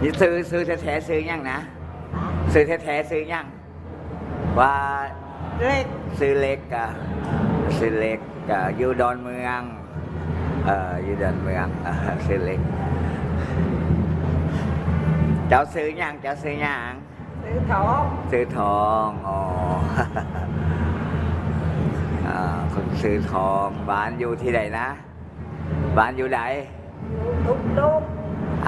ນີ້ຊື່ ຊື່ແທ້ໆຊື່ຫຍັງນະ? ຊື່ແທ້ໆຊື່ຫຍັງ? ວ່າ ເລັກ ຊື່ເລັກ ກະ ຊື່ເລັກ ກະຢູ່ດອນເມືອງ. ເອີ ຢູ່ດອນເມືອງ. ເອີ ຊື່ເລັກ. ເຈົ້າຊື່ຫຍັງ? ເຈົ້າຊື່ຫຍັງ? ຊື່ທອງ. ຊື່ທອງ. ອໍ ອາ ຄົນຊື່ທອງ. ບ້ານຢູ່ທີ່ໃດນະ? ບ້ານຢູ່ໃດ? ຢູ່ທຸກດົງ.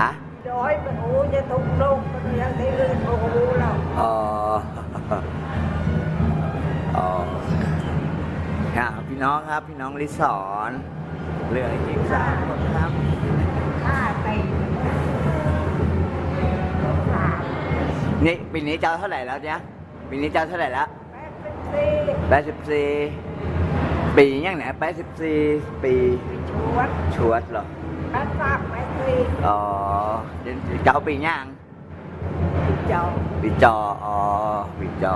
ຮະ? ດອຍ ໂອ້ ຢ່າຕົກລົງ ມັນຍັງໄດ້ອື່ນບໍ່ຮູ້ແລ້ວ. ອໍ ອໍ ຄະ ພີ່ນ້ອງຄັບ ພີ່ນ້ອງລິສອນ ເຫຼືອອີກສາມຄົນຄັບ. ນີ້ ປີນີ້ເຈົ້າເທົ່າໃດແລ້ວເນຍ? ປີນີ້ເຈົ້າເທົ່າໃດແລ້ວ? ແປດສິບສີ່. ແປດສິບສີ່. ປີຫຍັງນະ? ແປດສິບສີ່ ປີ ປີຊວດ. ຊວດເຫລອ? ແປດສາມ ແປດສີ່. ອໍ ເຈົ້າປີຫຍັງ? ປີຈໍ. ປີຈໍ. ອໍ ປີຈໍ.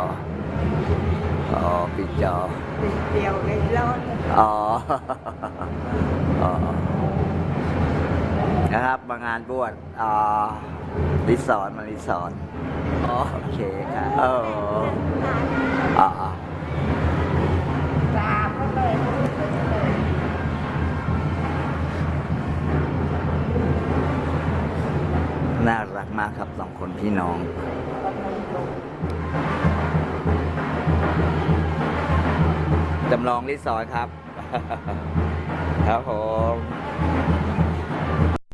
ອໍ ປີຈໍ. ປີດຽວໃນໂລກ. ອໍ ອໍ ນະຄັບ ມາງານບວດ ອ່າ ລິສອນ ມາລິສອນ. ອໍ ໂອເຄຄັບ. ເອີ ອໍ ໜ້າລັກມາກຄັບ ສອງຄົນພີ່ນ້ອງ. ຈຳລອງຣີສອດຄັບ. ຄັບຜົມ.